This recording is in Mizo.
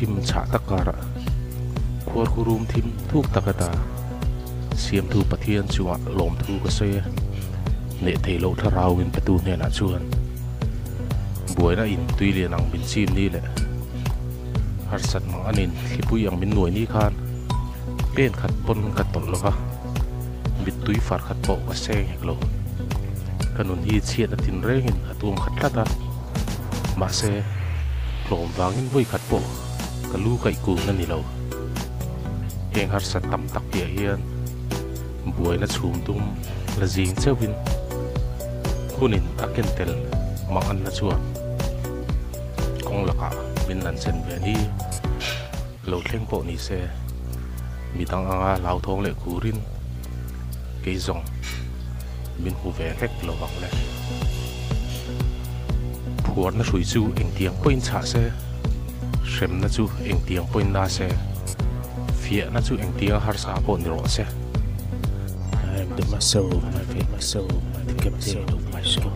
Thim chhah tak karah khuarkhurum thim thuk tak ata Siamthu Pathian chungah lawmthu ka sawi a, hneh thei loh thlarau min petu hnenah chuan buaina in tui lian ang min chim ni leh harsat mang anin thlipui ang min nuai ni khan pen khat pawn ka tawlh lo va, mittui far khat pawh ka seng hek lo. Ka nun hi chhiatna tinrengin a tuam khat tlat a. Mahse, tlawm vangin vawi khat pawh ka lu kaih kun a ni lo. Heng harsat tam tak piah hian buaina chhum dum la zing cheuhin hunin a ken tel mang anna chuan kawng lakah min lan chen ve ni lo thleng pawh ni se, midang anga hlauthawng leh kurin kei zawng min hmu ve hlek lo vang le. Phuarna hrui chu engtiang pawhin chhah se, hremna chu engtiang pawhin la se, fiahna chu engtianga harsa pawh ni rawh se. I am the master of my fate, the captain of my soul.